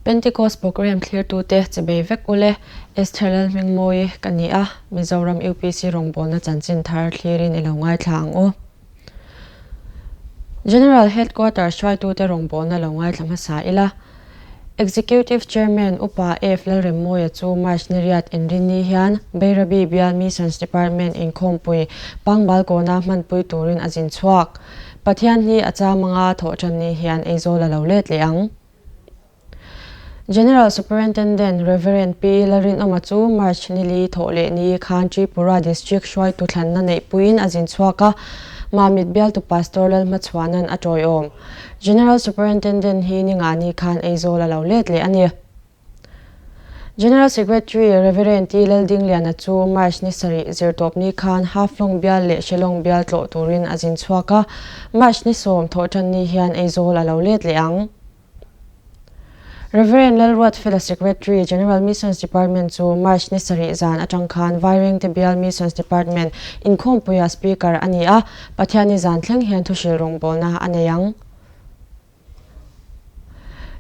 Pentecost Programme thlirtute chebei vek ule, Esther Lalhmingmawii ka ni a, Mizoram UPC rawngbawlna chanchin thar thlirin i lo ngaithla ang u. General Headquarters hruaitute rawngbawlna lo ngaithla hmasa ila. Executive Chairman Upa F Lalremmawia chu March ni riat inrinni hian Bairabi Bial Missions Department inkhawmpui Pangbal kawna hmanpui turin a zin chhuak. Pathian hi a cham anga thawh tan ni hian Aizawl a lo let leh ang. General Superintendent Rev. Pi Lalrinawma chu March ni li thawh leh ni khan Tripura District hruaitu thlanna neihpuiin a zin chhuak a, Mamit bialtu Pastor Lalhmachhuanan a tawiawm. General Superintendent hi ni nga ni khan Aizawl a lo let leh a ni. General Secretary Rev. T. Laldingliana chu March ni sarih zirtawpni khan Haflong bial leh Shillong bial tlawh turin a zin chhuak a, March ni sawm thawhṭan ni hian Aizawl a lo let leh ang. Rev. Lalruatfela Secretary, General Missions Department chu March ni sarih zan aṭang khan Vairengte Bial Missions Department inkhawmpuia Speaker a ni a, Pathianni zan thleng hian thuhrilh rawngbawlna a nei ang.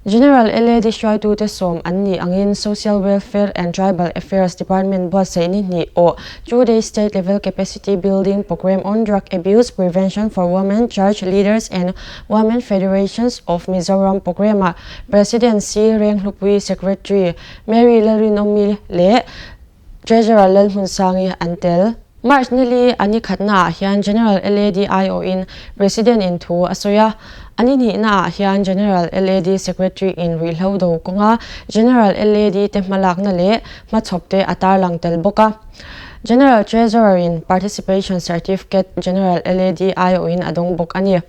General LAD hruaitute sawm an nih angin Social Welfare and Tribal Affairs Department buatsaih ni hnih awh Two-day State Level Capacity Building Programme on Drug Abuse Prevention for Women Church Leaders and Women Federations of Mizoram programme-ah President C Renghlupui, Secretary Mary Lalrinawmi leh Treasurer Lalhmunsangi an tel. March ni li a ni khatnaah hian General LAD aiawhin President in thu a sawi a. A ni hnihnaah hian General LAD Secretary in ruihhlo do kawnga General LAD te hmalakna leh hmachhawp te a tarlang tel bawk a. General Treasurer in Participation Certificate General LAD aiawhin a dawng bawk a ni.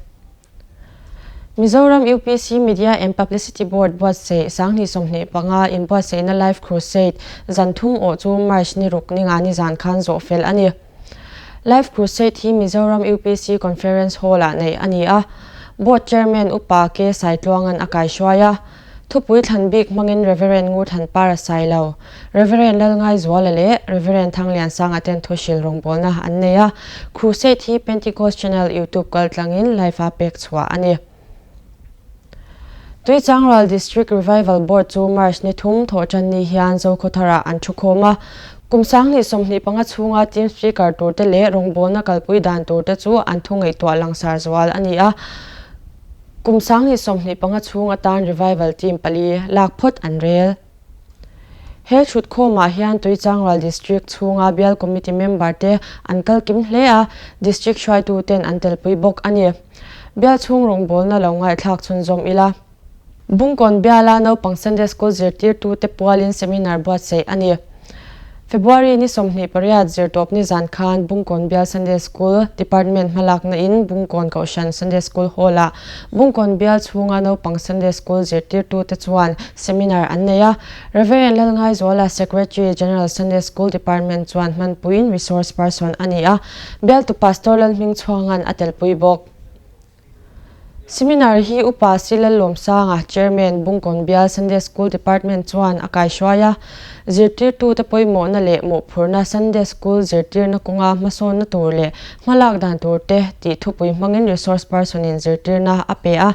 Mizoram UPC Media and Publicity Board buatsaih 2025 inbuatsaihna Life Crusade zan thum awh chu March ni ruk ni nga ni zan khan zawh fel a ni. Life Crusade hi Mizoram UPC Conference Hall-ah neih a ni a, Board Chairman Upa K Saitluanga'n a kaihruai a. Thupui thlan bik hmangin Rev. Ngurthanpara Sailo, Rev. Lalngaizuala leh Rev. Thangliansanga ten thuhrilh rawngbawlna an nei a, Crusade hi Pentecost Channel YouTube kaltlangin live a pek chhuah a ni. Tuichangral District Revival Board chu March ni thum thawhtan ni hian Zokhawtharah an thukhawm a, kum 2025 chhunga team speaker turte leh rawngbawlna kalpui dan turte chu an thu ngaihtuah langsar zual a ni a. Kum 2025 chhung atan Revival team pali lak phawt an rel. He thutkhawmah hian Tuichangral District chhunga bial committee member te an kal kim hle a, District hruaitu ten an telpui bawk a ni. Bial chhung rawngbawlna lo ngaihthlak chhunzawm ila. Bungkawn biala naupang Sunday School zirtirtute pualin seminar buatsaih a ni. February ni 28 zirtawp ni zan khan Bungkawn Bial Sunday School Department hmalakna in Bungkawn Kohhran Sunday School Hall-ah Bungkawn Bial chhunga naupang Sunday School zirtirtute chuan seminar an nei a. Rev. Lalngaizuala Secretary General Sunday School Department chuan hmanpuiin resource person a ni a, Bialtu Pastor Lalhmingchhuanga'n a telpui bawk. Seminar hi Upa Si Lallawmsanga, Chairman, Bungkawn Bial Sunday School Department chuan a kaihruai a. Zirtirtute pawimawhna leh mawhphurhna Sunday School zirtirna kawnga hmasawnna tur leh hmalak dan turte tih thupui hmangin resource person-in zirtirna a pe a.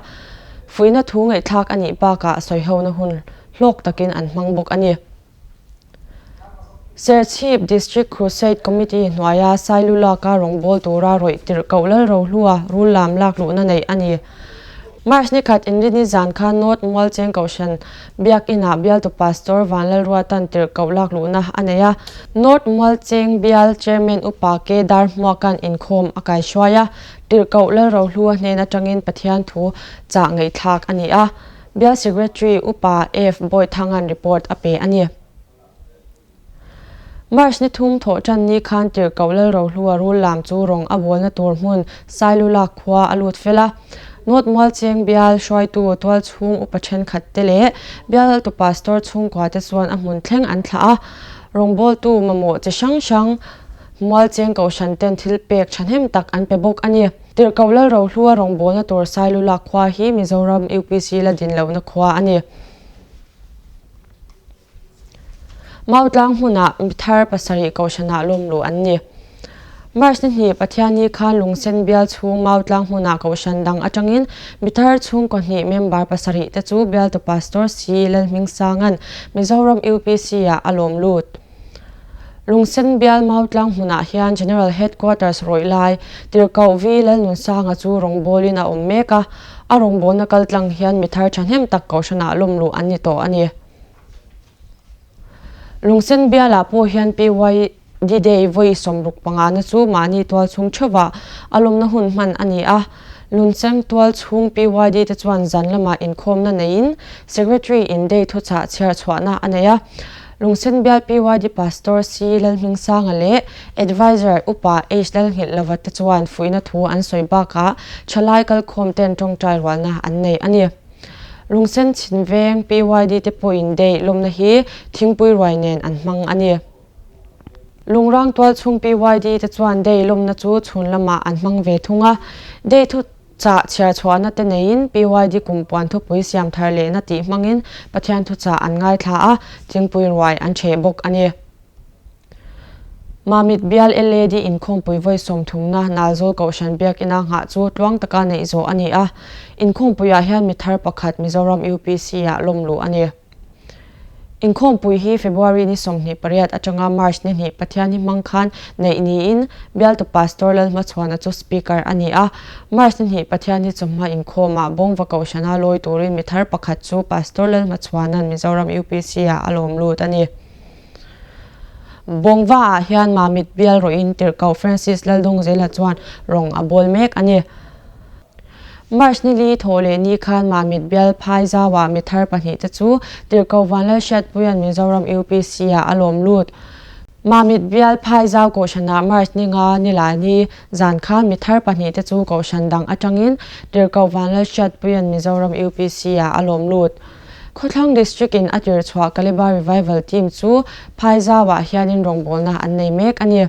Fuihna thu ngaihthlak a nih bakah sawihona hun hlawk takin an hmang bawk a ni. Serchhip District Crusade Committee hnuaia Sailulaka rawngbâwl tura rawih tirh koh Lalrohlua rul lam lak luhna neih a ni. March ni khat Inrini zan khan North Mualcheng Kohhran Biakinah bialtu Pastor Vanlalruatan tirh koh lak luhna a nei a. North Mualcheng Bial Chairman Upa K Darhmuaka'n inkhawm a kaihruai a, tirh koh Lalrohlua hnen atangin Pathian thu chah ngaihthlak a ni a. Bial Secretary Upa F Bawithanga'n report a pe a ni. March ni thum thawh tan ni khan Tirhkoh Lalrohlua rul lam chu rawng a bawlna tur hmun Sailulak khua a lut fel a. North Mualcheng bial hruaitu tualchhung upa thenkhat te leh bialtu pastor chhungkua te chuan a hmun thleng an thlah a. Rawngbawltu mamawh chi hrang hrang Mualcheng kohhran ten thil pek thahnem tak an pe bawk a ni. Tirhkoh Lalrohlua rawngbawlna tur Sailulak khua hi Mizoram UPC la din lohna khua a ni. Mautlang hmunah mithar pasarih kohhranah lawm luh an ni. March ni hnih Pathianni khan Lungsen bial chhung Mautlang hmunah Kohhran dang atangin mithar chhungkaw hnih member pasarih te chu bialtu Pastor C Lalhmingsanga'n Mizoram UPC ah a lawm lut. Lungsen bial Mautlang hmunah hian General Headquarters rawih lai Tirhkoh V Lalnunsanga chu rawngbawlin a awm mek a, a rawngbawlna kaltlang hian mithar thahnem tak Kohhranah lawmluh an ni tawh a ni. Lungsen bialah pawh hian PYD Day vawi 65 na chu mahni tual chhung theuhah a lawmna hun hman a ni a. Lunseng tual chhung PYD te chuan zan lamah inkhawmna neiin Secretary in Day thuchah chhiar chhuahna a nei a. Lungsen bial PYD Pastor C Lalhmingsanga leh Adviser Upa H Lalnghilhlova te chuan fuihna thu an sawi bakah thalai kalkhawm ten tawngtai rualna an nei a ni. Lungsen chhin veng PYD te pawhin dei lawmna hi thingpui ruai nen an hmang a ni. Lungrang tual chhung PYD te chuan dei lawmna chu chhun lamah an hmang ve thung a. Dei thu chah chhiar chhuahna te neiin PYD kumpuan thupui siam thar lehna tih hmangin Pathian thuchah an ngaithla a, thingpui ruai an ṭheh bawk a ni. Mamit bial LAD inkhawmpui vawi sawmthumna Nalzawl Kohhran Biakina nghah chu tluang taka neih zawh a ni a. Inkhawmpuiah hian mi thar pakhat Mizoram UPC-ah lawm luh a ni. Inkhawmpui hi February ni 28 atanga March ni hnih Pathianni hmang khan neih niin bialtu Pastor Lalhmachhuana chu Speaker a ni a. March ni hnih Pathianni chawhma inkhawmah Bawngva Kohhrana lawi turin mi thar pakhat chu Pastor Lalhmachhuana'n Mizoram UPC-ah a lawm lut a ni. Bawngva ah hian Mamit bial rawhin Tirhkoh Francis Laldawngzela chuan rawng a bawl mek a ni. March ni li thawh leh ni khan Mamit bial Phaizauah mi thar pahnihte chu Tirhkoh Vanlalhriatpuia'n Mizoram UPC ah a lawm lut. Mamit bial Phaizau Kohhranah March ni nga Nilani zan khan mi thar pahnihte chu Kohhran dang atangin Tirhkoh Vanlalhriatpuia'n Mizoram UPC ah a lawm lut. Khawthlang District in a tir chhuah Kaliba Revival Team chu Phaizauah hianin rawngbawlna an nei mek a ni.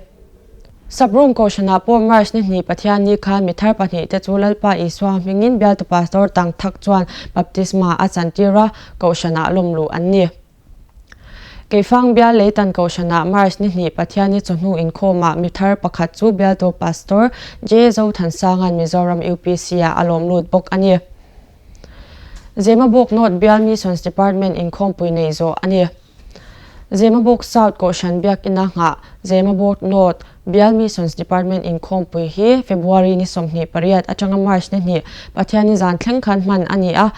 Saprum Kohhranah pawh March ni hnih Pathianni khan mi thar pahnihte chu Lalpa Isua hmingin bialtu Pastor Tang Thak chuan baptisma a chantir a, Kohhranah lawmluh an ni. Keifang bial Leitan Kohhranah March ni hnih Pathianni chawhnu inkhawmah mi thar pakhat chu bialtu Pastor J Zothansanga'n Mizoram UPC-ah a lawmlut bawk a ni. Zemabawk North Bial Missions Department inkhawmpui nei zawh a ni. Zemabawk South Kohhran Biakina nghah Zemabawk North Bial Missions Department inkhawmpui hi February ni 28 atanga March ni hnih Pathianni zan thleng khan hman a ni a.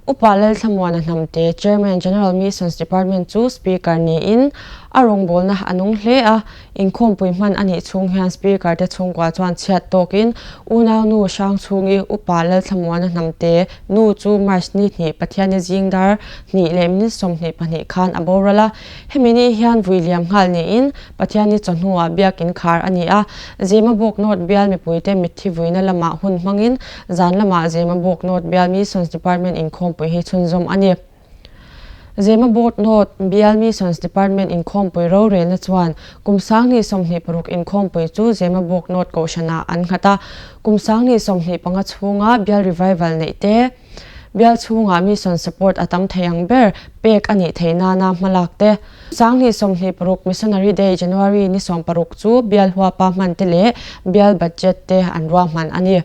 Upa Lalthlamuana Hnamte, Chairman General Missions Department chu Speaker niin a rawngbawlna a nung hle a. Inkhawmpui hman a nih chhung hian Speaker te chhungkua chuan chhiat tawkin unaunu Hrangchhungi Upa Lalthlamuana Hnamte nu chu March ni hnih Pathianni zing dar hnih leh minute 22 khan a boral a. Hemi ni hian vui liam nghal niin Pathianni chawhnuah biakin khar a ni a. Zemabawk North bial mipuite mitthi vuina lamah hun hmangin zan lamah Zemabawk North bial Missions Department inkhawmpui hi chhunzawm a ni. Zemabawk North Bial Missions Department inkhawmpui rorelna chuan kum 1026 inkhawmpui chu Zemabawk North Kohhranah an nghat a, kum 1025 chhunga Bial Revival neih te, Bial chhungah Mission Support a tam thei ang ber pek a nih theih nana hmalak te, 1026 Missionary Day January ni 16 chu Bial huapa hman te leh Bial Budget te an ruahman a ni.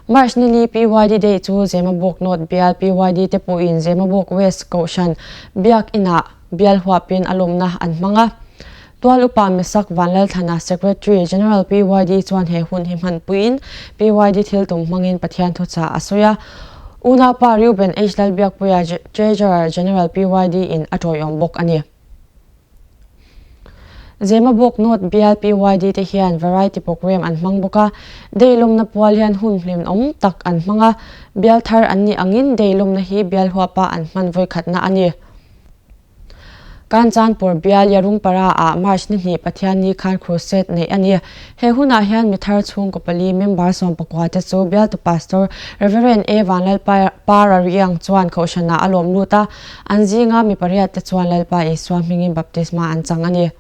March ni li PYD Day chu Zemabawk North bial PYD te pawhin Zemabawk West Kohhran Biak Inah bial huapin a lawmna an hmang a. Tual Upa Mesak Vanlalthlana Secretary General PYD chuan he hun hi hmanpuiin PYD thil tum hmangin Pathian thuchah a sawi a. Unaupa Reuben H Lalbiakpuia Treasurer General PYD in a tawiawm bawk a ni. Zemabawk North bial PYD te hian variety programme an hmang bawk a, day lawmna pual hian hun hlimawm tak an hmang a, bial thar an nih angin day lawmna hi bial huapa an hman vawikhatna a ni. Kanchanpur bial Yarungpara ah March ni hnih Pathianni khan crusade neih a ni. He hunah hian mi thar chhungkaw pali member sawmpakua te chu bialtu Pastor Rev. A Vanlalpara Riang chuan Kohhranah a lawm lut a, An zinga mi pariat te chuan Lalpa Isua hmingin baptisma an chang a ni.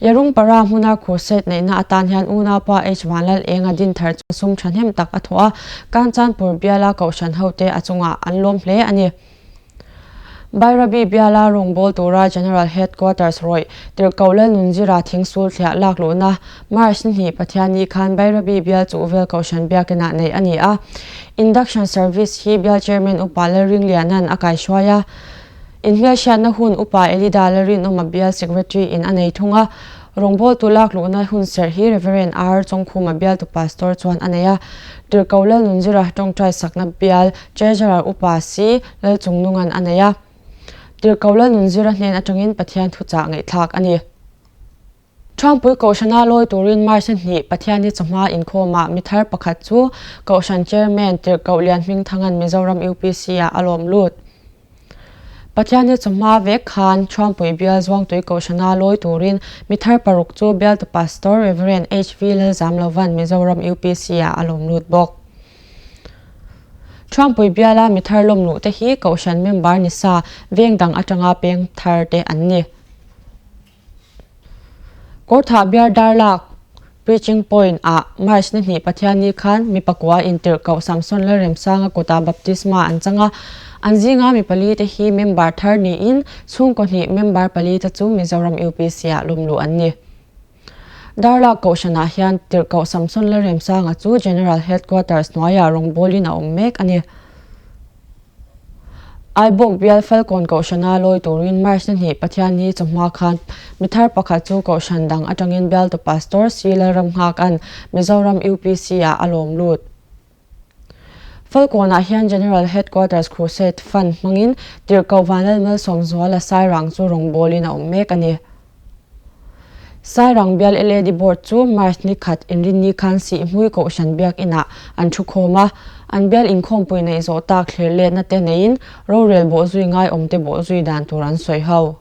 Yarungpara hmuna crusade neihna atan hian unaupa H Vanlal Enga Dinthar chu sum thahnem tak a thawh a, Kanchanpur biala kohhran hote a chungah an lawm hle a ni. Bairabi biala rawngbâwl tura General Headquarters rawih Tirhkoh Lalnunzira thingsul thliah lak luhna March ni hnih Pathianni khan Bairabi bial Chuhvel Kohhran Biakinah neih a ni a. Induction Service hi bial Chairman Upa Lalringliana'n a kaihruai a. Inhmelhriatna hun Upa Elida Lalrinawma bial Secretary in a nei thung a. Rawngbawltu lak luhna hun serh hi Reverend R. Chawngkhuma bialtu Pastor chuan a nei a. Tirhkoh Lalnunzira tawngtai sakna bial Treasurer Upa C. Lalchungnunga'n a nei a. Tirhkoh Lalnunzira hnen atangin Pathian thuchah ngaihthlak a ni. Thuampui Kohhrana lawi turin March ni hnih Pathianni chawhma inkhawmah mi thar pakhat chu Kohhran Chairman Tirhkoh Lianhmingthanga'n Mizoram UPC-ah a lawm lut. Pathianni chawhma vek khan Thuampui bial Zuangtui Kohhrana lawi turin mi thar paruk chu bialtu Pastor Rev. HV Lalzamlova'n Mizoram UPC-ah a lawm lut bawk. Thuampui biala mi thar lawm luh te hi Kohhran member ni sa veng dang atanga peng thar te an ni. Kawrthah biar darlak Preaching Point ah March ni hnih Pathianni khan mi pakua intirhkoh Samson Lalremsanga kutah baptisma an chang a, an zinga mi pali te hi member thar niin chhungkaw hnih member pali te chu Mizoram UPC ah lawm luh an ni. Darlak Kohhranah hian Tirhkoh Samson Lalremsanga chu General Headquarters hnuaiah rawngbawlin a awm mek a ni. Aibawk bial Falkawn Kohhrana lawi turin March ni hnih Pathianni chawhma khan mi thar pakhat chu Kohhran dang atangin bialtu Pastor C Lalramnghakan Mizoram UPC-ah a lawm lut. Falkawnah hian General Headquarters Crusade Fund hmangin Tirhkoh Vanlalmalsawm Zuala Sairang chu rawngbawlin a awm mek a ni. Sairang bial LAD Board chu March ni khat inrinni khan Sihhmui Kohhran Biakinah an thu khawm a, an bial inkhawmpui neih zawh tak thlir letna te neiin rorel bawhzui ngaiawmte bawhzui dan tur an sawi ho.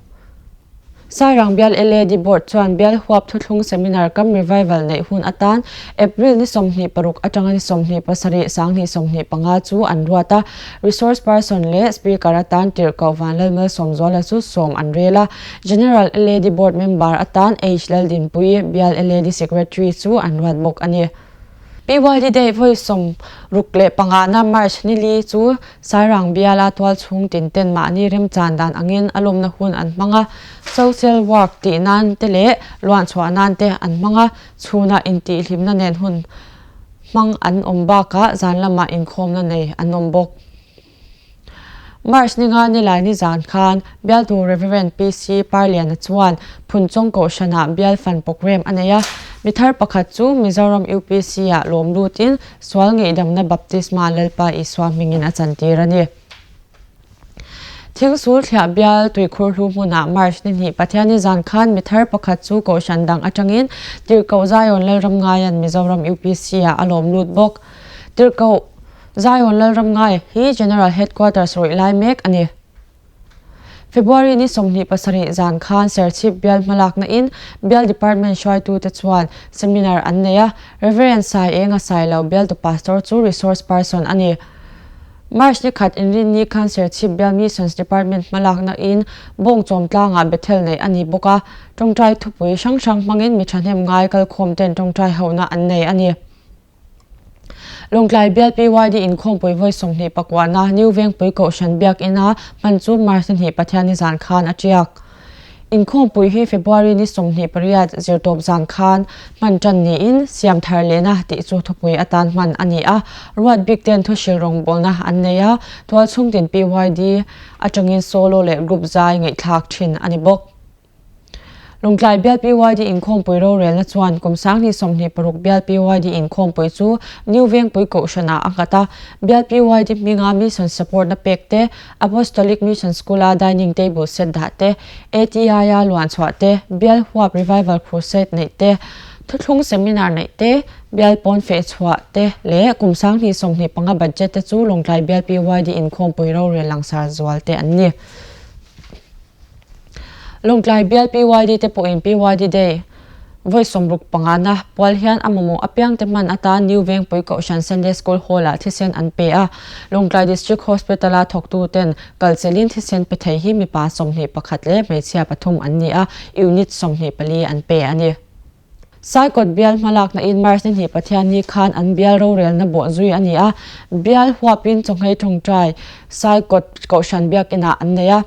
Sairang bial LAD Board chuan bial huap thuthlung seminar kam revival neih hun atan April ni 26 atanga ni 27 2025 chu an ruat a, resource person leh speaker atan Tirhkoh Vanlalmalsawmzuala chu sawm an rel a. General LAD Board member atan H Laldinpuii, bial LAD Secretary chu an ruat bawk a ni. PYD Day vawi 65 na March ni li chu Sairang biala tualchhung tin ten mahni remchan dan angin a lawmna hun an hmang a, social work tih nan te leh luanchhuah nan te an hmang a, chhunah intihhlimna nen hun hmang an awm bakah zan lamah inkhawmna nei an awm bawk. March ninga nilai nizan khan bialtu Rev. PC Parliana chuan Phunchawng Kohhranah bial fan programme a nei a, mi thar pakhat chu Mizoram UPC-ah lawm lutin sual ngeihdamna baptisma Lalpa Isua hmingin a chantir a ni. Thingsul thliah bial tuikhur hlu hmunah March ni hnih Pathianni zan khan mi thar pakhat chu Kohhran dang atangin Tirhkoh Zion Lalramngaia'n Mizoram UPC-ah a lawm lut bawk. Tirhkoh Zion Lalramngai hi General Headquarters rawih lai mek a ni. February ni 27 zan khan Serchhip bial hmalakna in bial department hruaitute chuan seminar an nei a, Rev. Sai Enga Sailo bialtu pastor chu resource person a ni. March ni khat inrinni khan Serchhip bial Missions Department hmalakna in Bawngchawm tlangah Bethel neih a ni bawk a, tawngtai thupui hrang hrang hmangin mi thahnem ngai kalkhawm ten tawngtai hona an nei a ni. Lawngtlai bial PYD inkhawmpui vawi 29 na New Vengpui Kohhran Biakina hman chu March ni hnih Pathianni zan khan a tiak. Inkhawmpui hi February ni 28 zirtawp zan khan hman tan niin siam thar lehna tih chu thupui atan hman a ni a, ruat bik ten thuhril rawngbawlna an nei a, tualchhungtin PYD atangin solo leh group zai ngaihthlak thin a ni bawk. Lawngtlai bial PYD inkhawmpui rorelna chuan kum 2026 bial PYD inkhawmpui chu New Vengpui Kohhranah a nghat a. Bial PYD hminga Mission Support-na pek te, Apostolic Mission School-a dining table set dah te, ATI-a luan chhuah te, bial huap Revival Crusade neih te, thuthlung seminar neih te, bial pawn feh chhuah te leh kum 2025 budget te chu Lawngtlai bial PYD inkhawmpui rorel langsar zual te an ni. Lawngtlai bial PYD te pawhin PYD Day vawi 65 na pual hian a mamawh apiangte hman atan New Vengpui Kohhran Sunday School Hall-ah thisen an pe a. Lawngtlai District Hospital-a thawktuten kalchelin thisen pe thei hi mipa 21 leh hmeichhia pathum an ni a, unit 24 an pe a ni. Saikawt bial hmalakna in March ni hnih Pathianni khan an bial rorelna bawh zui a ni a, bial huapin chawngei tawngtai Saikawt Kohhran Biakinah an nei a.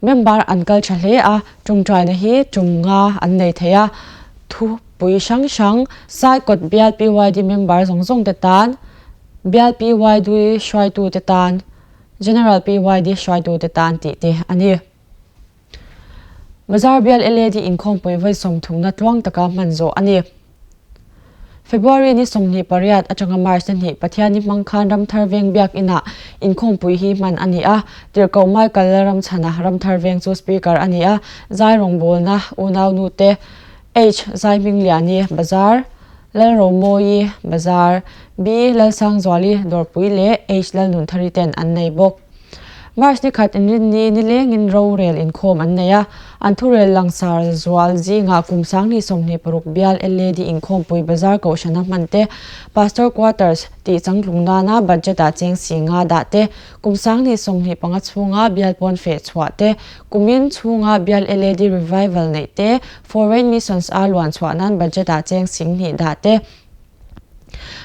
Member an kal tha hle a, tawngtaina hi tum nga an nei thei a, thupui hrang hrang Saikawt bial PYD member zawng zawng te tan, bial PYD hruaitute tan, General PYD hruaitute tan tih te a ni. Bazar bial LAD inkhawmpui vawi sawmthumna tluang taka hman zawh a ni. February ni 28 atanga March ni hnih Pathianni hmang khan Ramthar Veng Biakinah inkhawmpui hi hman a ni a. Tirhkoh Michael Lalramchhana Ramthar Veng chu Speaker a ni a, zai rawngbawlna unaunute H Zaihmingliani Bazar, Lalromawi Bazar, B Lalsangzuali Dawrpui leh H Lalnunthari ten an nei bawk. March ni khat inrinni nilengin rorel inkhawm an nei a, an thurel langsar zual zingah kum 2026 bial LAD inkhawmpui bazar kohhrana hman te, Pastor Quarters tih changtlung nana budget-ah cheng si nga dah te, kum 2025 chhunga bial pawn feh chhuah te, kumin chhunga bial LAD revival neih te, Foreign Missions a luan chhuah nan budget-ah cheng 2000 dah te,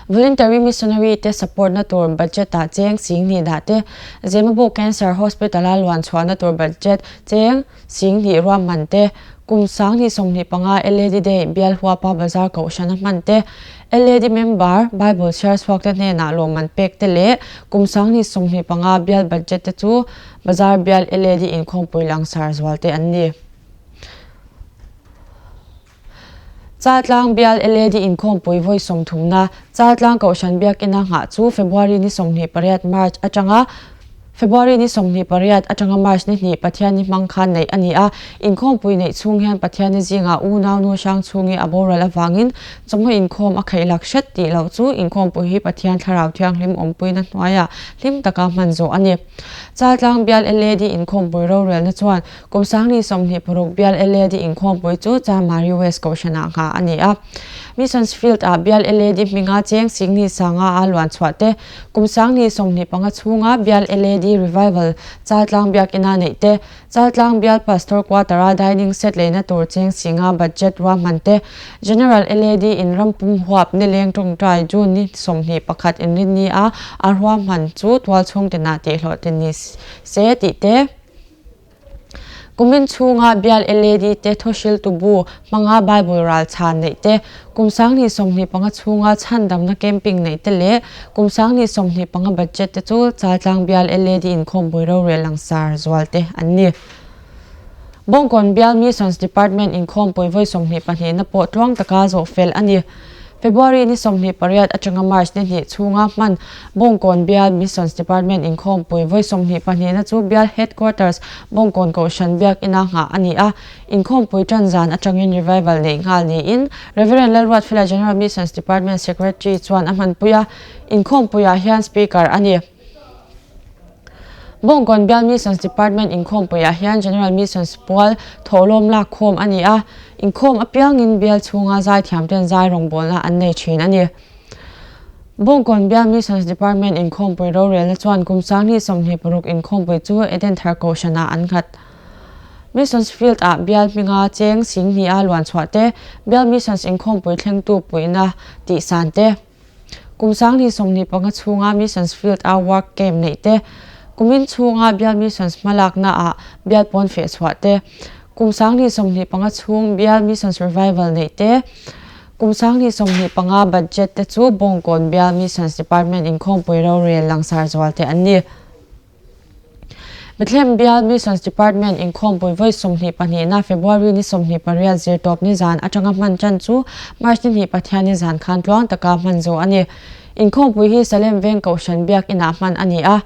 Voluntary Missionary te support na tur budget ah cheng 2000 dah te, Zemabawk Cancer Hospital a luan chhuahna tur budget cheng 2000 ruahman te, kum 2025 LAD Day bial huapa bazar kohhrana hman te, LAD member Bible chhiar chhuak te hnenah lawmman pek te leh kum 2025 bial budget te chu bazar bial LAD inkhawmpui langsar zual te an ni. Chaltlang bial LAD inkhawmpui vawi sawmthumna Chaltlang Kohhran Biakina nghah chu February ni 28, March, atanga February ni 28 atanga March ni hnih Pathianni hmang khan neih a ni a. Inkhawmpui neih chhung hian Pathianni zingah unau nu hrang chhungi a boral avangin chawhma inkhawm a kheih lak hret tih loh chu inkhawmpui hi Pathian Thlarau Thianghlim awmpuina hnuaiah hlim taka hman zawh a ni. Chaltlang bial LAD inkhawmpui rorelna chuan Kum 2026 bial LAD inkhawmpui chu Chamari West Kohhranah nghah a ni a. Missions Field-ah bial LAD hminga cheng Singni Sanga a luan chhuah te, kum 2025 chhunga bial LAD Revival Chaltlang Biakina neih te, Chaltlang bial Pastor Quarter-a dining set leina tur cheng Singa budget ruahman te, General LAD in ram pum huap nileng tawngtai June ni 21 inrinni a a ruahman chu tualchhung tinah tihhlawhtlin ni se tih te. Kumin chhunga bial LAD te thawhriltu bu hmanga Bible ral chhan neih te, kum 2025 chhunga chhandamna camping neih te leh kum 2025 budget te chu Chaltlang bial LAD inkhawmpui rorel langsar zual te an ni. Bawngkawn bial Missions Department inkhawmpui vawi 22 na pawh tluang taka zawh fel a ni. February ni 28 atanga March ni hnih chhunga hman Bawngkawn bial Missions Department inkhawmpui vawi 22 na chu bial Headquarters Bawngkawn Kohhran Biakina nghah a ni a. Inkhawmpui tan zan atangin revival neih nghal niin Rev. Lalruatfela General Missions Department Secretary chuan a hmanpui a, inkhawmpuiah hian Speaker a ni. Bawngkawn bial Missions Department inkhawmpuiah hian General Missions pual thawhlawm lak khawm a ni a, inkhawm apiangin bial chhunga zaithiamten zai rawngbawlna an nei thin a ni. Bawngkawn bial Missions Department inkhawmpui rorelna chuan kum 2026 inkhawmpui chu Edenthar Kohhranah an nghat. Missions Field-ah bial hminga cheng 20,000 a luan chhuah te, bial Missions inkhawmpui thlengtu puihna tihsan te, Kum 2025 chhunga Missions Field a work camp neih te, kumin chhunga bial Missions hmalakna ah bial pawn feh chhuah te, kum 2025 chhung bial Missions Revival neih te, kum 2025 budget te chu Bawngkawn bial Missions Department inkhawmpui rorel langsar zual te an ni. Bethlehem bial Missions Department inkhawmpui vawi 22 na February ni 28 zirtawp ni zan atanga hman tan chu March ni hnih Pathianni zan khan tluang taka hman zawh a ni. Inkhawmpui hi Salem Veng Kohhran Biak Inah hman a ni a.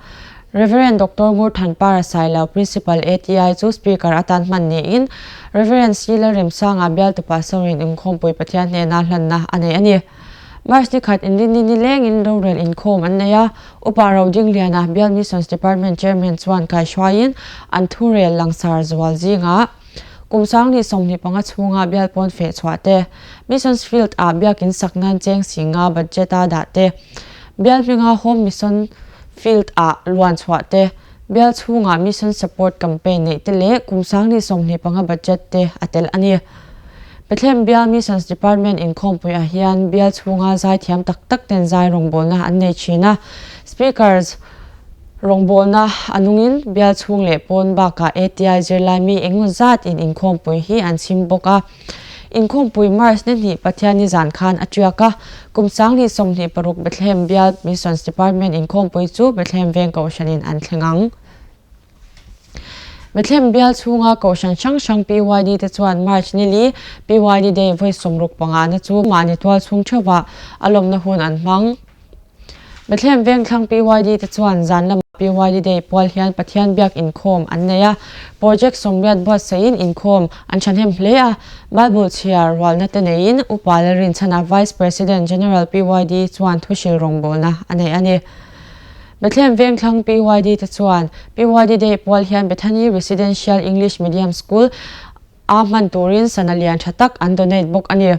Rev. Doctor Ngurthanpara Sailo, Principal ATI chu Speaker atan hman niin Rev. C. Lalremsanga bialtu Pastor-in inkhawmpui Pathian hnena hlanna a nei a ni. March ni khat inrinni nilengin rorel inkhawm an nei a, Upa Rodingliana bial Missions Department Chairman chuan kaihruaiin an thurel langsar zual zingah kum 2025 chhunga bial pawn feh chhuah te, Missions Field ah biakin sak nan cheng 50 budget a dah te, bial hminga Home Mission Field ah luan chhuah te, bial chhunga Mission Support Campaign neih te leh kum 2025 budget te a tel a ni. Bethlehem Bial Missions Department inkhawmpuiah hian bial chhunga zaithiam tak tak ten zai rawngbawlna an nei thin a. Speakers rawngbawlna a nungin bial chhung leh pawn bakah ATI zirlai mi engmaw zat in inkhawmpui hi an chhim bawk a. Inkhawmpui March ni hnih Pathianni zan khan a tiak a. Kum 2026 Bethlehem Bial Missions Department inkhawmpui chu Bethlehem Veng Kohhranin an thleng ang. Bethlehem bial chhunga kohhran hrang hrang PYD te chuan March ni li PYD Day vawi 65 na chu mahni tual chhung theuhah a lawmna hun an hmang. Bethlehem Vengthlang PYD te chuan zan lamah PYD Day pual hian Pathian biak inkhawm an nei a, project 80 buatsaihin inkhawm an thahnem hle a, Bible chhiar rualna te neiin Upa Lalrinchhana Vice President General PYD chuan thuhril rawngbawlna a nei a ni. Bethlehem Vengthlang PYD te chuan PYD Day pual hian Bethany Residential English Medium School a hman turin sana lian tha tak an donate bawk a ni.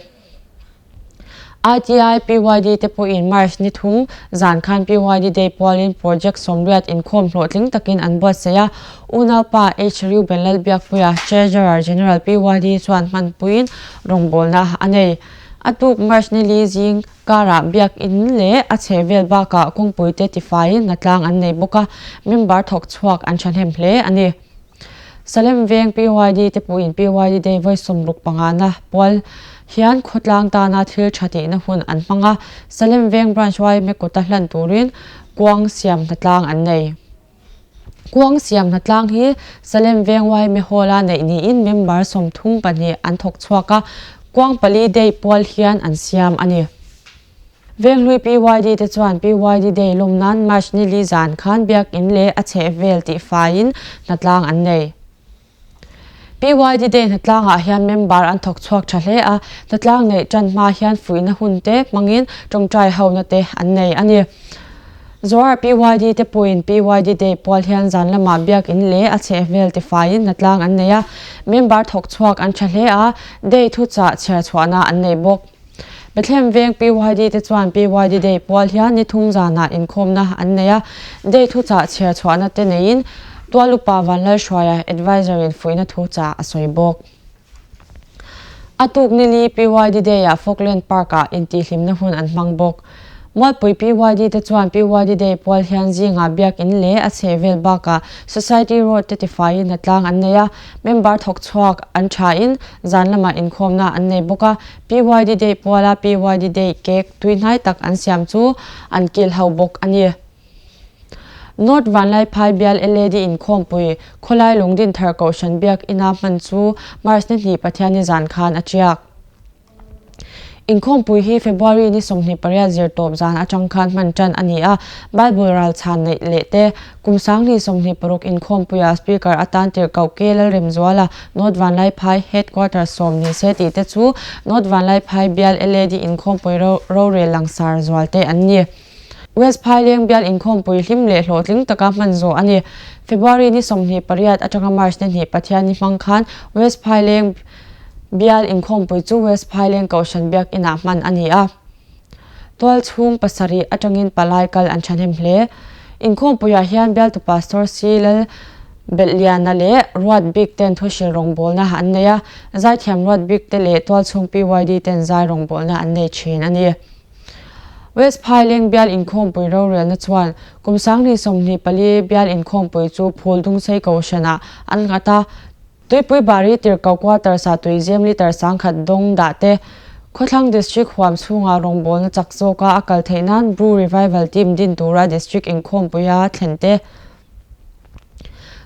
ITI PYD te pawhin March ni thum zan khan PYD Day pualin Project 80 inkhawm hlawhtling takin an buatsaih a, unaupa H. Reuben Lalbiakpuia, Treasurer General PYD chuan hmanpuiin rawngbawlna a nei. A tuk March ni li zing Karah biakinn leh a chhehvel bakah kawngpuite tifaiin hnatlang an nei bawk a, member thawk chhuak an thahnem hle a ni. Salem Veng PYD te pawhin PYD Day vawi 65 na pual hian khawtlang tana thil tha tihna hun an hmang a, Salem Veng Branch yma kuta hlan turin kuang siam hnatlang an nei. Kuang siam hnatlang hi Salem Veng yma Hall-a neih niin member 32 an thawk chhuak a, kuang pali day pual hian an siam a ni. Venghlui PYD te chuan PYD Day lawm nan March ni li zan khan biakinn leh a chhehvel tihfaiin hnatlang an nei. PYD Day hnatlangah hian member an thawk chhuak tha hle a, hnatlang neih tan hma hian fuihna hun te hmangin tawngtai hona te an nei a ni. Zoar PYD te pawhin PYD Day pual hian zan lamah biakinn leh a chhehvel tifaiin hnatlang an nei a, member thawk chhuak an tha hle a, Day thuchah chhiar chhuahna an nei bawk. Bethlehem Veng PYD te chuan PYD Day pual hian ni thum zanah inkhawmna an nei a, Day thuchah chhiar chhuahna te neiin Tual Upa Vanlalhruaia Adviser in fuihna thuchah a sawi bawk. A tuk ni li PYD Day-ah Falkland Park-ah intihhlimna hun an hmang bawk. Mualpui PYD te chuan PYD Day pual hian zingah biakinn leh a chhehvel bakah Society Road te tifaiin hnatlang an nei a, member thawk chhuak an thain zan lamah inkhawmna an nei bawk a, PYD Day puala PYD Day cake tuihnai tak an siam chu an kil ho bawk a ni. North Vanlaiphai bial LAD inkhawmpui khawlai Lungdinthar Kohhran biak ina hman chu March ni hnih Pathianni zan khan a tiak. Inkhawmpui hi February ni 28 zirtawp zan atang khan hman tan a ni a, Bible ral chhan neih leh te, kum 2026 inkhawmpuia Speaker atan tirhkoh K Lalremzuala North Vanlaiphai Headquarters sawm ni se tih te chu North Vanlaiphai bial LAD inkhawmpui rorel langsar zual te an ni. West Phaileng bial inkhawmpui hlim leh hlawhtling taka hman zawh a ni. February ni 28 atanga March ni hnih Pathianni hmang khan West Phaileng bial inkhawmpui chu West Phaileng Kohhran biakinah hman a ni a. Tual chhung pasarih atangin palai kal an thahnem hle. Inkhawmpuiah hian bialtu Pastor C Lal Belhliana leh Ruat Bik ten thuhril rawngbawlna an nei a, zaithiam Ruat Bik te leh tualchhung PYD ten zai rawngbawlna an nei thin a ni. West Phaileng bial inkhawmpui rorelna chuan kum 2024 bial inkhawmpui chu phul dungsei kohhranah an nghat a, Tuipui Bari tirhkoh quarters ah tuizem litre 1000 dawng dah te, Khawthlang District huam chhungah rawngbawlna chak zawka a kal theih nan Bru Revival Team din tura District inkhawmpuia thlen te.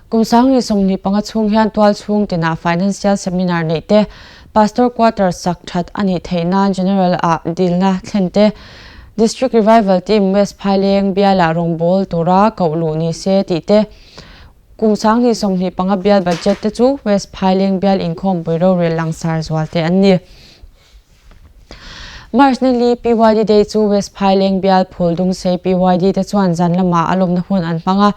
Kum 2025 chhung hian tual chhung tinah Financial Seminar neih te, Pastor Quarters sak that a nih theih nan General ah dilna thlen te, District Revival Team West Phaileng bialah rawngbâwl tura koh luh ni se tih te, kum 2025 bial budget te chu West Phaileng bial inkhawmpui rorel langsar zual te an ni. March ni li PYD Day chu West Phaileng bial phul dungsei PYD te chuan zan lamah a lawmna hun an hmang a.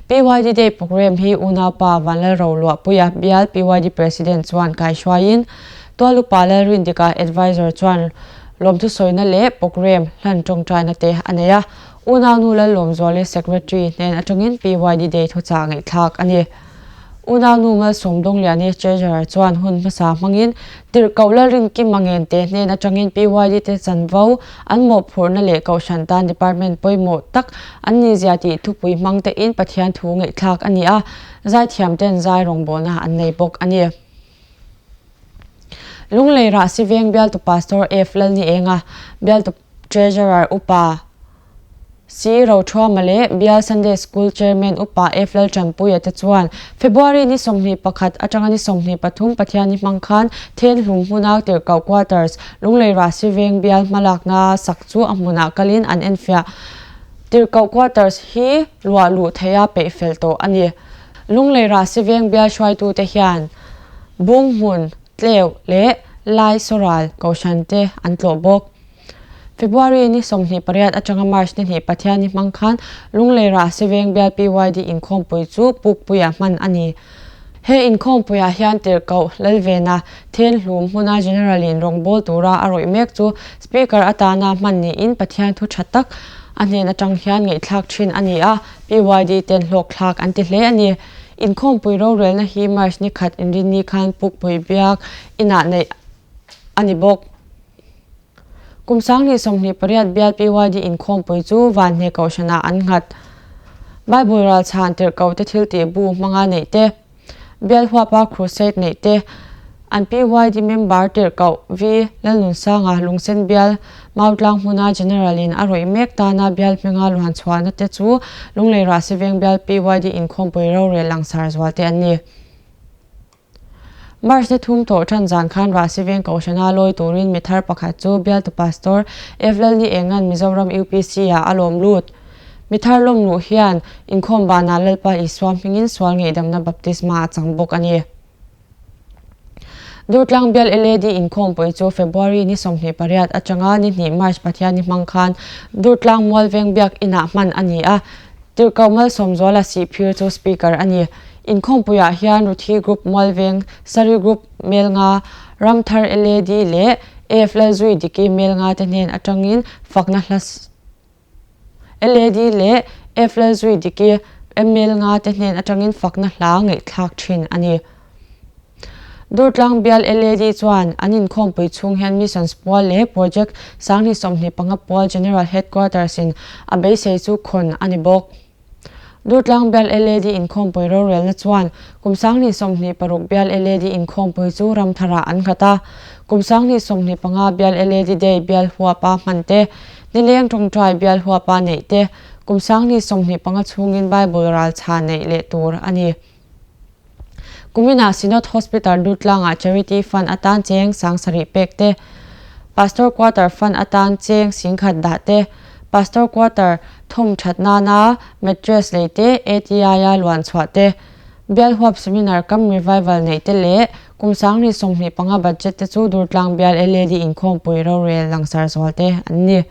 PYD Day programme hi unaupa Vanlalroluahpuia bial PYD President chuan kaihruaiin Tualupa Lalrindika Advisor chuan lawmthu sawina leh programme hlan tawngtaina te a nei a. Unaunu Lallawmzuali Secretary hnen atangin PYD Day thuchah ngaihthlak a ni. Unaunu Malsawmdawngliani Treasurer chuan hun hmasa hmangin Tirhkoh Lalrinkima Ngente hnen atangin PYD te chanvo an mawhphurhna leh Kohhran tan Department pawimawh tak an nihzia tih thupui hmang tein Pathian thu ngaihthlak a ni a, zaithiam ten zai rawngbawlna an nei bawk a ni. Lunglei Rahsi Veng bialtu Pastor F. Lalnienga, bialtu Treasurer Upa C. Rothuama leh Bial Sunday School Chairman Upa F. Laltanpuia te chuan February ni 21 atanga ni 23 Pathianni hmang khan Thenhlum hmuna Tirhkoh Quarters, Lunglei Rahsi Veng Bial hmalakna sak chu a hmunah kalin an enfiah. Tirhkoh Quarters hi luah luh theiha peih fel tawh a ni. Lunglei Rahsi Veng Bial hruaitute hian Bunghmun, Tleu leh Lai Sawral Kohhran te an tlawh bawk. February ni 28 atanga March ni hnih Pathianni hmang khan Lunglei Rahsi Veng Bial PYD inkhawmpui chu Pukpuia hman a ni. He inkhawmpuiah hian Tirhkoh Lalvena Thenhlum hmuna General in rawngbâwl tura a rawih mek chu Speaker atana hman niin Pathian thu tha tak a hnen atang hian ngaihthlak thin a ni a, PYD ten hlawkthlak an ti hle a ni. Inkhawmpui rorelna hi March ni khat inrinni khan Pukpui Biak inah neih a ni bawk. Kum 2028 bial PYD inkhawmpui chu Vanhne Kohhranah an nghat. Bible ralchhan tirhkoh te thiltih bu hmanga neih te, bial huapa crusade neih te, an PYD member tirhkoh V Lalnunsanga Lungsen bial Mautlang hmuna General in a rawih mek tana bial hminga luan chhuahna te chu Lunglei Rahsiveng bial PYD inkhawmpui rorel langsar zual te an ni. March ni thum tawh tan zan khan Rahsi Veng Kohhrana lawi turin mi thar pakhat chu bialtu Pastor Ev Lalni Engan Mizoram UPC ah a lawm lut. Mi thar lawm luh hian inkhawm banah Lalpa Isua hmingin sual ngeihdamna baptisma a chang bawk a ni. Durtlang bial LAD inkhawmpui chu February ni 28 atanga ni hnih March Pathianni hmang khan Durtlang Mualveng Biak Inah hman a ni a, Tirhkoh Malsawmzuala Sihphir chu Speaker a ni. Inkhawmpuiah hian Ruthi Group Mualveng, Sari Group Melnga, Ramthar LAD leh AF Lalzui Diki Melnga te hnen atangin fakna hla LAD leh AF Lalzui Diki Melnga te hnen atangin fakna hla ngaihthlak thin a ni. Durtlang bial LAD chuan an inkhawmpui chhung hian Missions pual leh Project 2025 pual General Headquarters in a beisei chu khawn a ni bawk. Durtlang bial LAD inkhawmpui rorelna chuan kum 2026 bial LAD inkhawmpui chu ramtharah an nghat a, kum 2025 bial LAD Day bial huapa hman te, nileng tawngtai bial huapa neih te, kum 2025 chhungin Bible ralchha neih leh tur a ni. Kuminah Synod Hospital Durtlangah Charity Fund atan cheng 7000 pek te, Pastor Quarter Fund atan cheng 10,000 dah te, Pastor Quarter thawm that nana mattress lei te, ATI-a luan chhuah te, Bial huap Seminar Cum Revival neih te leh kum 2025 budget te chu Durtlang Bial LAD inkhawmpui rorel langsar zual te an ni.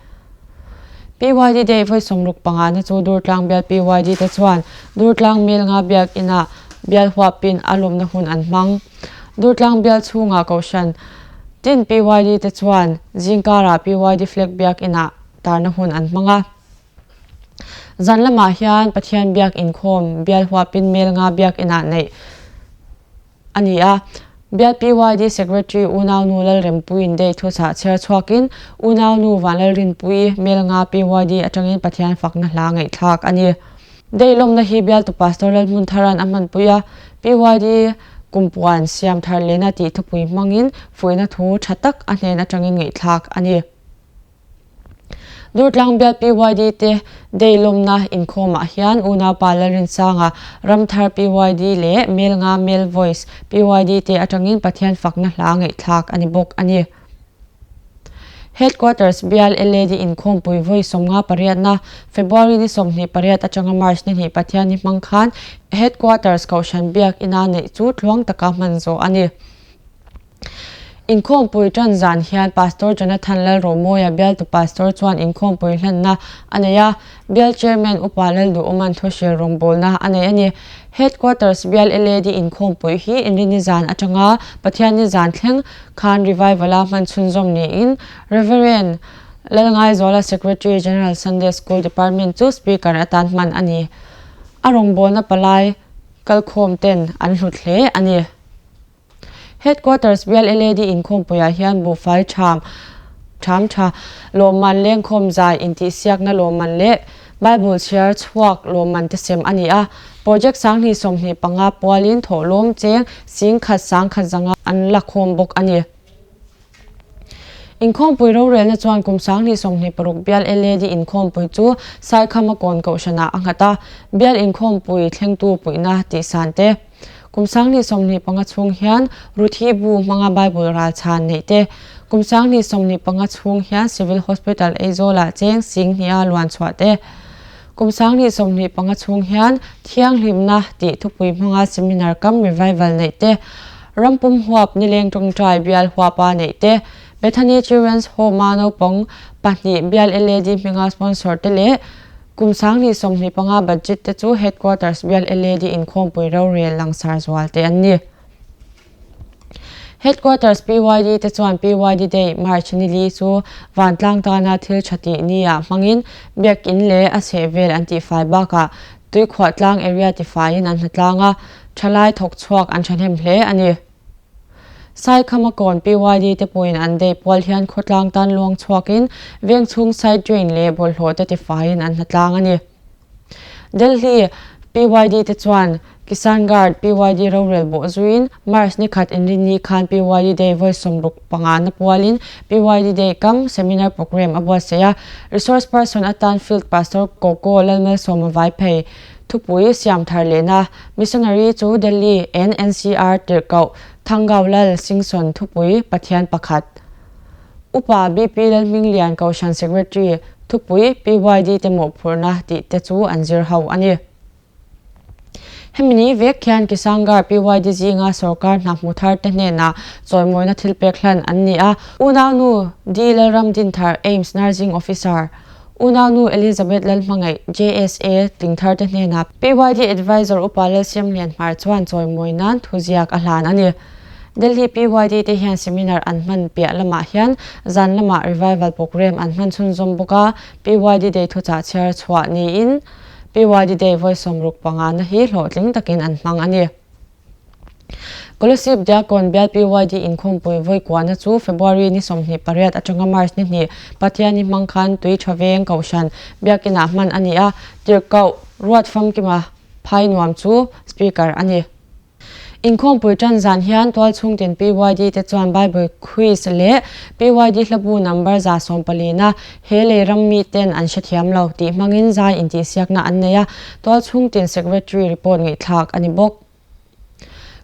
PYD Day vawi sawmruk pangana chu Durtlang bial PYD te chuan Durtlang Melnga biak inah bial huapin a lawmna hun an hmang. Durtlang bial chhungah Kohhran tin PYD te chuan zingkarah PYD flag biak inah tarna hun an hmang a. Zan lamah hian Pathian biak inkhawm bial huapin Melnga biak inah neih a ni a. Bial PYD Secretary Unaunu Lalrempuiin day thuchah chhiar chhuakin Unaunu Vanlalrinpuii Melnga PYD atangin Pathian fakna hla ngaihthlak a ni. Day lawmna hi bialtu Pastor Lalhmunthara'n a hmanpui a, PYD kumpuan siam thar lehna tih thupui hmangin fuihna thu tha tak a hnen atangin ngaihthlak a ni. Durtlang bial PYD te day lawmna inkhawmah hian unaupa Lalrinsanga, Ramthar PYD leh Melnga Male Voice PYD te atangin Pathian fakna hla ngaihthlak a ni bawk a ni. Headquarters bial LAD inkhawmpui vawi 58na February ni 28 atanga March ni hnih Pathianni hmang khan Headquarters Kohhran Biak ina neih chu tluang taka hman zawh a ni. Inkhawmpui tan zan hian Pastor Jonathan Lalromawia bialtu Pastor chuan inkhawmpui hlanna a nei a, Bial Chairman Upa Lalduhawma'n thuhril rawngbawlna a nei a ni. Headquarters bial LAD inkhawmpui hi Inrini zan atanga Pathianni zan thleng khan Revival-a hman chhunzawm niin Rev. Lalngaizuala Secretary General Sunday School Department chu Speaker atan hman a ni. A rawngbawlna palai. kalkhawm ten an hlut hle a ni. Headquarters bial LAD inkhawmpuiah hian buhfai ṭham ṭham ṭha lawmman lengkhawm zai intihsiakna lawmman leh Bible chhiar chhuak lawmman te sem a ni a. Project 2025 pualin thawhlawm cheng 10,000 sangkhat zanga an la khawm bawk a ni. Inkhawmpui rorelna chuan kum 2026 bial LAD inkhawmpui chu Saikhama kawn kohhranah a nghat a, bial inkhawmpui thlengtu puihna tihsan te, kum 2025 chhung hian Ruthi bu hmanga Bible ralchhan neih te, kum 2025 chhung hian Civil Hospital Aizawlah cheng 20,000 luan chhuah te, kum 2025 chhung hian Thianghlimna tih thupui hmanga Seminar kam Revival neih te, Rampum huap nileng tawngtai bial huapa neih te, Bethany Children's Home-a naupang pahnih bial LAD hminga sponsor te leh kum 2025 budget te chu Headquarters bial LAD inkhawmpui rorel langsar zual te an ni. Headquarters PYD te chuan PYD Day, March ni li chu vantlang tana thil tha tih nia hmangin biakin leh a chhehvel an tihfai bakah Tuikhuahtlang area tifaiin an hnatlang a, thalai thawk chhuak an thahnem hle a ni. Saikhama kawn PYD te pawhin an day pual hian khawtlang tan luang chhuakin veng chhung side drain leh bawlhhlawh te tifaiin an hnatlang a ni. Delhi PYD te chuan Kishangarh PYD rorel bawh zuiin March ni khat inrinni khan PYD Day vawi 65 na pualin PYD Day kam seminar programme a buatsaih a. Resource person atan Field Pastor Koko Lalmalsawma Vaiphei thupui siam thar lehna Missionary chu Delhi NNCR tirhkoh Thangau Lal Singson thupui Pathian pakhat Upa BP Lalhminglian Kohhran Secretary thupui PYD te mawhphurhna tih te chu an zir ho a ni. Hemi ni vek khian Kishangarh PYD zinga sorkar hna hmu thar te hnenah chawimawina thil pek hlan an ni a. Unaunu D Lalramdinthar AIIMS Nursing Officer, Unaunu Elizabeth Lalhmangaih JSA tling thar te hnenah PYD Advisor Upa Lalsiamlian Hmar chuan chawimawi nan thuziak a hlan a ni. Delhi PYD te hian seminar an hman piah lamah hian zan lamah revival programme an hman chhunzawm bawk a, PYD Day thuchah chhiar chhuah niin PYD Day vawi 65 na hi hlawhtling takin an hmang a ni. Kolasib Diakon bial PYD inkhawmpui vawi kuahna chu February ni 28 atanga March ni hnih Pathiani hmang khan tui tha veng Kohhran biakinah hman a ni a, tirhkoh ruat famkima phai nuam chu Speaker a ni. Inkhawmpui tan zan hian tualchhungtin PYD te chuan Bible Quiz leh PYD hlabu number 114 na he lei ram mi ten an hrethiam lo tih hmangin zai intihsiakna an nei a, tualchhungtin Secretary report ngaihthlak a ni bawk.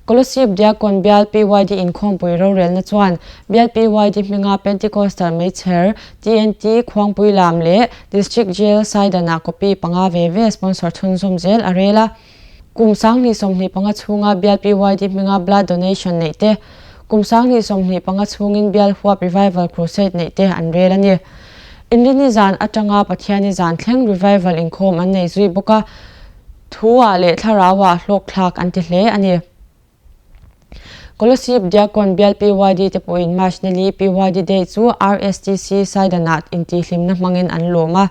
Kolasib Diakon bial PYD inkhawmpui rorelna chuan bial PYD hminga Pentecostal meichher TNT Khuangpui lam leh District Jail Saidanah copy panga ve ve sponsor chhunzawm zel a rel a. Kum 2025 chhunga bial PYD hminga blood donation neih te, kum 2025 chhungin bial huap revival crusade neih te an rel a ni. Inrini zan atanga Pathiani zan thleng revival inkhawm an nei zui bawk a, thu-ah leh thlarau-ah hlawkthlak an ti hle a ni. Kolasib Diakon bial PYD te pawhin March ni li PYD Day chu RSTC Saidanah intihhlimna hmangin an lawm a.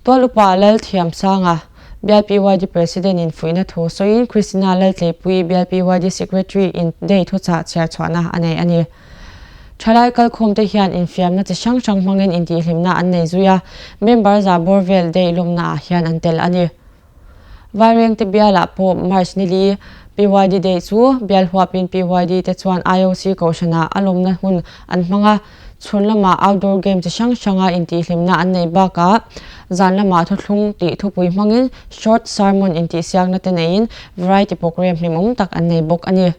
Tual upa Lalthiamsanga, bial PYD President in fuihna thu sawiin Christina Laltleipui bial PYD Secretary in Day thuchah chhiar chhuahna a nei a ni. Thalai kalkhawm te hian infiamna chi hrang hrang hmangin intihhlimna an nei zui a, member za bawr vel Day lawmnaah hian an tel a ni. Vairengte bialah pawh March ni li PYD Day chu bial huapin PYD te chuan IOC kohhranah a lawmna hun an hmang a, chhun lamah outdoor game chi hrang hranga intihhlimna an nei bakah zan lamah thuthlung tih thupui hmangin short sermon intihsiakna te neiin variety programme hlimawm tak an nei bawk a ni.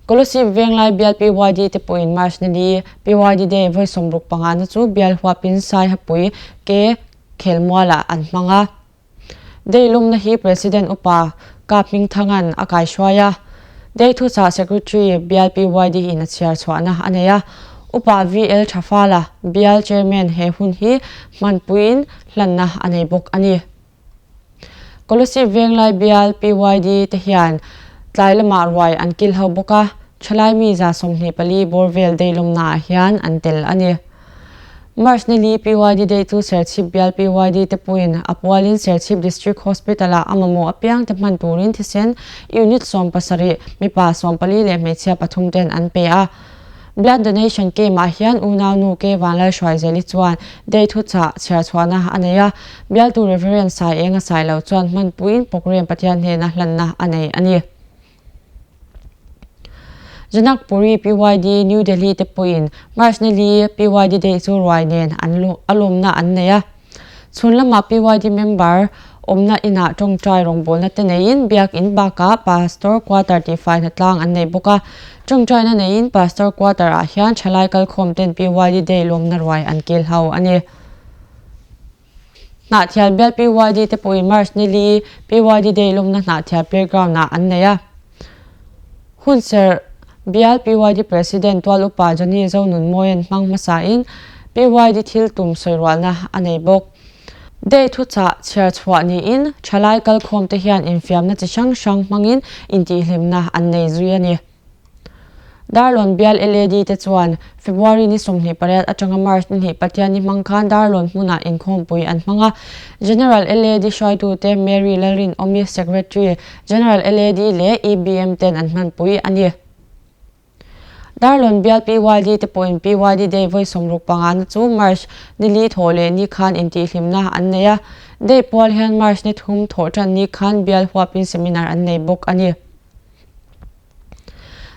Kolasib Venglai bial PYD te pawhin March ni li PYD Day vawi 65 na chu bial huapin Saihapui ke khelmualah an hmang a. Day lawmna hi President upa Kap Hmingthanga'n a kaihruai a. Day thuchah Secretary bial PYD in a chhiar chhuahna a nei a. Upa VL Thafala bial Chairman he hun hi hmanpuiin hlanna a nei bawk a ni. Kolasib Venglai bial PYD te hian tlai lamah ruai an kil ho bawk a, thalai mi 124 bawr vel day lawmnaah hian an tel a ni. March ni li PYD Day chu Serchhip bial PYD te pawhin a pualin Serchhip District Hospital-ah a mamawh apiang te hman turin thisen unit 70, mipa 14 leh hmeichhia pathum ten an pe a. Blood Donation Camp-ah hian unaunu K Vanlalhruaizeli chuan Day thuchah chhiarchhuahna a nei a, bialtu Reverend Sai Enga Sailo chuan hmanpuiin programme Pathian hnena hlanna a nei a ni. Janakpuri PYD New Delhi te pawhin March ni li PYD Day chu ruai nen an a lawmna an nei a. Chhun lamah PYD member awmna inah tawngtai rawngbawlna te neiin Biak In bakah Pastor Quarter tihfai hnatlang an nei bawk a. Tawngtaina neiin Pastor Quarter ah hian thalai kalkhawm ten PYD Day lawmna ruai an kil ho a ni. Hnahthial bial PYD te pawhin March ni li PYD Day lawmna Hnahthial playground ah an nei a. Hunserh bial PYD President tual upa Johnny Zonunmawia'n hmang hmasain PYD thil tum sawirualna a nei bawk. Day thuchah chhiar chhuah niin thalai kalkhawm te hian infiamna chi hrang hrang hmangin intihhlimna an nei zui a ni. Darlawn bial LAD te chuan February ni 28 atanga March ni hnih Pathianni hmang khan Darlawn hmunah inkhawmpui an hmang a. General LAD hruaitute Mary Lalrinawmi, Secretary, General LAD leh EBM ten an hmanpui a ni. Darlawn bial PYD te pawhin PYD Day vawi 65 na chu March ni li thawh leh ni khan intihhlimna an nei a. Day pual hian March ni thum thawh tan ni khan bial huapin seminar an nei bawk a ni.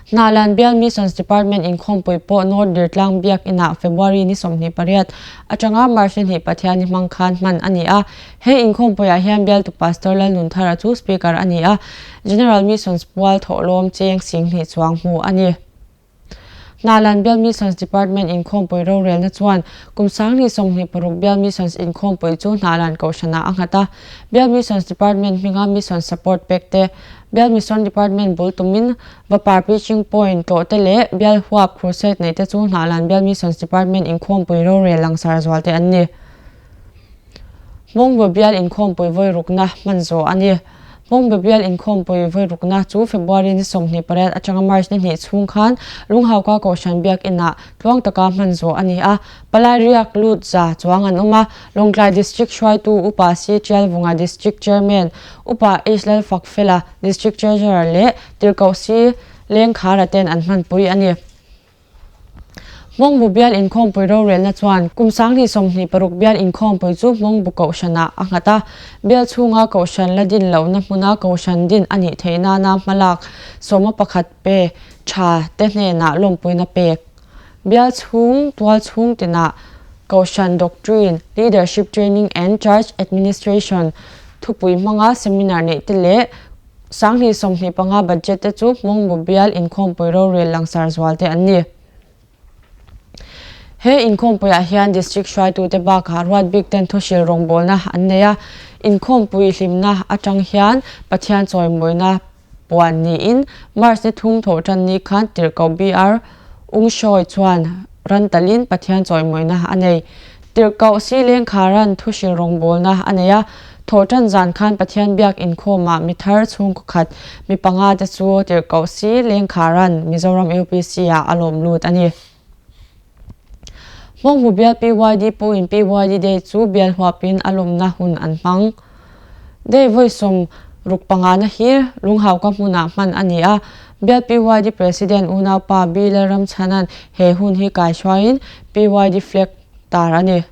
Hnahlan Bial Missions Department inkhawmpui pawh North Dirtlang Biak Inah February ni 28 atanga March ni hnih Pathianni hmang khan hman a ni a. He inkhawmpuiah hian bialtu Pastor Lalnunthara chu Speaker a ni a, General Missions pual thawhlawm cheng 2000 chuang hmu a ni. Hnahlan Bial Missions Department inkhawmpui rorelna chuan kum 2026 Bial Missions inkhawmpui chu Hnahlan Kohhranah a nghat a. Bial Missions Department hminga Mission Support pek te, Bial Mission Department bul tumin Vapar Preaching Point tlawh te leh Bial Huap Crusade neih te chu Hnahlan Bial Missions Department inkhawmpui rorel langsar zual te an ni. Hmawngbu Bial inkhawmpui vawi rukna hman zawh a ni. Hmawngbu Bial inkhawmpui vawi rukna chu February ni 28 atanga March ni hnih chhung khan Lunghauka Kohhran Biak Inah tluang taka hman zawh a ni a. Palai riak lut za chuang an awm a. Lawngtlai District hruaitu Upa C Tialvunga District Chairman, Upa H Lalfakfela District Treasurer leh Tirhkoh C Lengkhara ten an hmanpui a ni. Hmawngbu bial inkhawmpui rorelna chuan kum 2026 bial inkhawmpui chu Hmawngbu Kohhranah a nghat a. Bial chhunga Kohhran la din lohna hmuna Kohhran din a nih theih nana hmalak sawma pakhat pe tha te hnenah lawmpuina pek. Bial chhung tual chhung tinah Kohhran Doctrine, Leadership Training and Church Administration thupui hmanga seminar neih te leh 2025 budget te chu Hmawngbu bial inkhawmpui rorel langsar zual te an ni. He inkhawmpuiah hian District hruaitute bakah ruat bik ten thuhril rawngbawlna an nei a, inkhawmpui hlimna atang hian Pathian chawimawina puan niin March ni thum thawh tan ni khan Tirhkoh BR Ungshawi chuan ran talin Pathian chawimawina a nei. Tirhkoh Si Lengkharan thuhril rawngbawlna a nei a, thawh tan zan khan Pathian biak inkhawmah mi thar chhungkaw khat mi panga te chu Tirhkoh Si Lengkharan Mizoram UPC ah a lawm lut a ni. Hmawngbu bial PYD pawhin PYD Day chu bial huapin a lawmna hun an hmang. Day vawi 65 na hi Lunghauka hmunah hman a ni a, bial PYD President unaupa B Lalramchhana'n he hun hi kaihruaiin PYD flag tar a ni.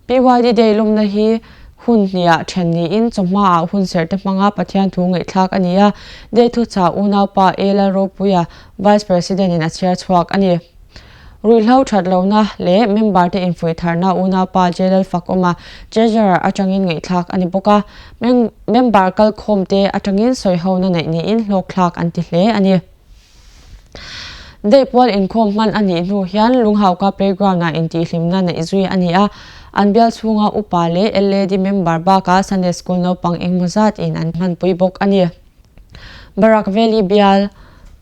PYD Day lawmna hi hun hniah then niin chawhmaah hun serhte hmanga Pathian thu ngaihthlak a ni a, Day thuchah unaupa A Lalropuia, Vice President in a chhiar chhuak a ni. Ruihhlo that lohna leh member te infuih tharna unaupa J Lalfakawma, Treasurer atangin ngaihthlak a ni bawk a, member kalkhawm te atangin sawihona neih niin hlawkthlak an ti hle a ni. Day pual inkhawm hman a nih hnu hian Lunghauka playground-ah intihhlimna neih zui a ni a, an bial chhunga upa leh LAD member bakah Sunday School naupang engmaw zatin an hmanpui bawk a ni. Barak Valley bial,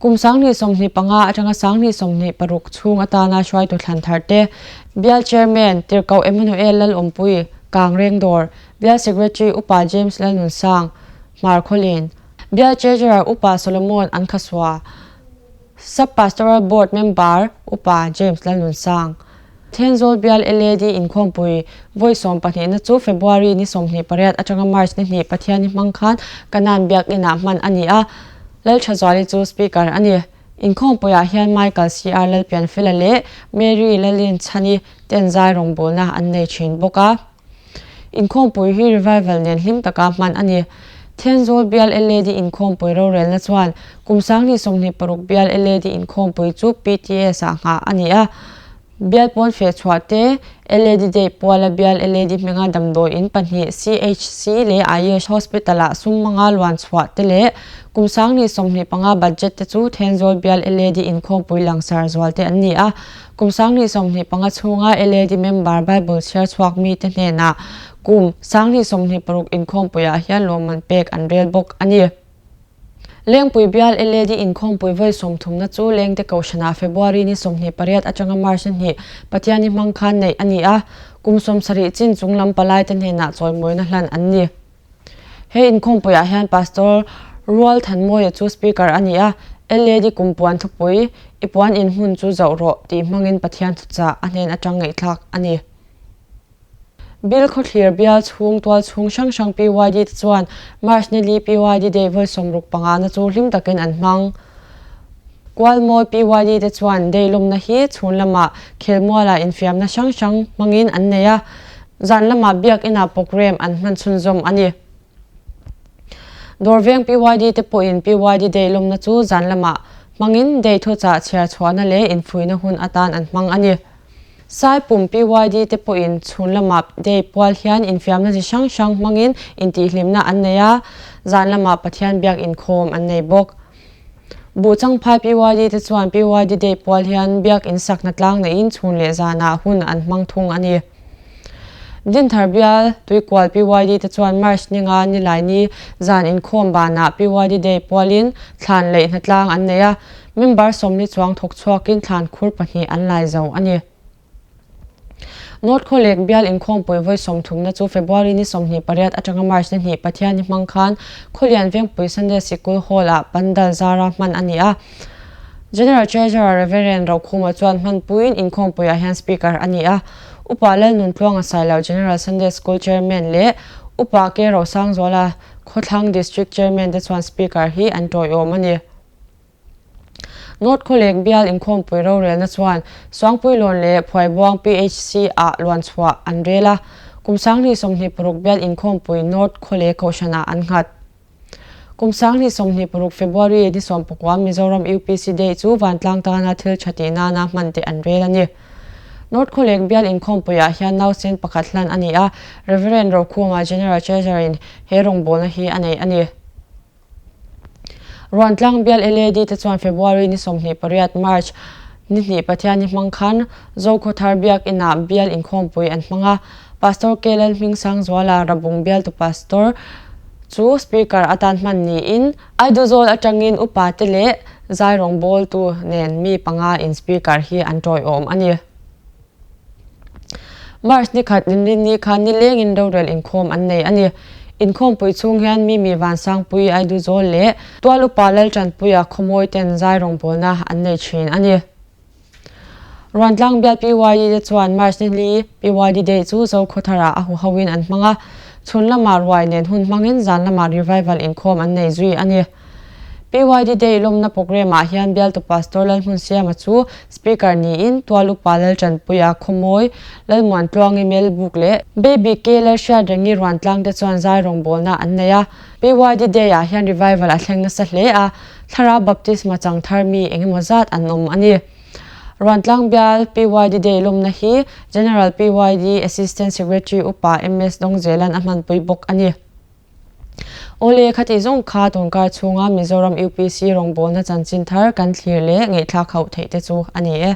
kum 2025 atanga 2026 chhung atana hruaitu thlan thar te, Bial Chairman Tirhkoh Emmanuel Lalawmpui, Kangreng Dawr, Bial Secretary Upa James Lalnunsang, Hmarkhawlin, Bial Treasurer Upa Solomon Ankhasua, Sub-Pastoral Board Member Upa James Lalnunsang. Thenzawl bial LAD inkhawmpui vawi sawmpahnihna chu February ni 28 atanga March ni hnih Pathianni hmang khan Kanan Biakinah hman a ni a, Lalthazuali chu Speaker a ni. Inkhawmpuiah hian Michael CR Lalpianfela leh Mary Lalinchhani ten zai rawngbawlna an nei thin bawk a. Inkhawmpui hi revival nen hlim taka hman a ni. Thenzawl bial LAD inkhawmpui rorelna chuan kum 2026 bial LAD inkhawmpui chu PTS ah nghah a ni a. Bial pawn feh chhuah te, LAD Day puala bial LAD hminga damdawi in pahnih CHC leh Ayush Hospital ah sum hmanga luan chhuah te leh kum 2025 budget te chu Thenzawl bial LAD inkhawmpui langsar zual te an ni a. Kum 2025 chhunga LAD member Bible chhiar chhuak mite hnenah kum 2026 inkhawmpuiah hian lawmman pek an rel bawk a ni. Lengpui bial LAD inkhawmpui vawi sawmthumna chu Lengte Kohhranah February ni 28 atanga March ni hnih Pathianni hmang khan neih a ni a, kum 70 chin chung lam palaite hnenah chawimawina hlan an ni. He inkhawmpuiah hian Pastor Rual Thanmawia chu Speaker a ni a, LAD kum puan thupui, I puan in hmun chu zoh rawh tih hmangin Pathian thuchah a hnen atang ngaihthlak a ni. Bill khawthlir bial chhung tual chhung hrang hrang PYD te chuan March ni li PYD Day vawi 65 na chu hlim takin an hmang. Kualmawi PYD te chuan Day lawmna hi chhun lamah khelmualah infiamna hrang hrang hmangin an nei a, zan lamah biakinah programme an hman chhunzawm a ni. Dawrveng PYD te pawhin PYD Day lawmna chu zan lamah hmangin Day thuchah chhiar chhuahna leh infuihna hun atan an hmang a ni. Saipum PYD te pawhin chhun lamah Day pual hian infiamna chi hrang hrang hmangin intihhlimna an nei a, zan lamah Pathian biak inkhawm an nei bawk. Buhchangphai PYD te chuan PYD Day pual hian biak insakna tlang neihin chhun leh zanah hun an hmang thung a ni. Dinthar bial Tuikual PYD te chuan March ni nga Nilaini zan inkhawm banah PYD Day pualin thlan leh hnatlang an nei a, member 40 chuang thawk chhuakin thlan khur pahnih an lai zo a ni. North Khawlek bial inkhawmpui vawi sawmthumna chu February ni 28 atanga March ni hnih Pathianni hmang khan Khawlian Vengpui Sunday Sikul Hall-ah Pandal zara hman a ni a. General Treasurer Rev. Rokhuma chuan hmanpuiin inkhawmpuiah hian Speaker a ni a. Upa Lalnuntluanga Sailo General Sunday School Chairman leh Upa K Rosangzuala Khawthlang District Chairman te chuan Speaker hi an tawiawm a ni. North Khawlek bial inkhawmpui rorelna chuan Suangpuilawn leh Phuaibuang PHC ah luan chhuah an rel a, kum 2026 bial inkhawmpui North Khawlek Kohhranah an nghat. Kum 2026 February ni 19 Mizoram UPC Day chu vantlang tana thil tha tih nana hman te an rel a ni. North Khawlek bial inkhawmpuiah hian nausen pakhat hlan a ni a, Rev. Rokhuma General Treasurer in he rawngbawlna hi a nei a ni. Ruantlang bial LAD te chuan February ni 28, March ni hnih Pathianni hmang khan Zokhawthar Biakinah bial inkhawmpui an hmang a. Pastor K Lalhmingsangzuala Rabung bialtu Pastor chu Speaker atan hman niin Aiduzawl atangin upa te leh zai rawngbawltu nen mi panga in Speaker hi an tawiawm a ni. March ni khat Inrinni khan nilengin rorel inkhawm an nei a ni. Inkhawmpui chhung hian Mimi Vansangpui Aiduzawl leh Tual Upa Laltanpuia Khawmawi ten zai rawngbawlna an nei thin a ni. Ruantlang bial PYD te chuan March ni li PYD Day chu Zokhawtharah a huhoin an hmang a, chhun lamah ruai nen hun hmangin zan lamah revival inkhawm an nei zui a ni. PYD Day lawmna programme ah hian bialtu Pastor Lalhmunsiama chu Speaker niin Tual Upa Laltanpuia Khawmawi, Lalmuantluangi Melbuk leh Baby K Lalhriatrengi Ruantlang te chuan zai rawngbawlna an nei a. PYD Day ah hian revival a thleng nasa hle a, Thlarau Baptisma chang thar mi engemaw zat an awm a ni. Ruantlang bial PYD Day lawmna hi General PYD Assistant Secretary Upa MS Dawngzelan a hmanpui bawk a ni. Awle, khati zawng kha tunkar chhunga Mizoram UPC rawngbawlna chanchin thar kan thlir leh ngaihthlak hauh theih te chu a ni e.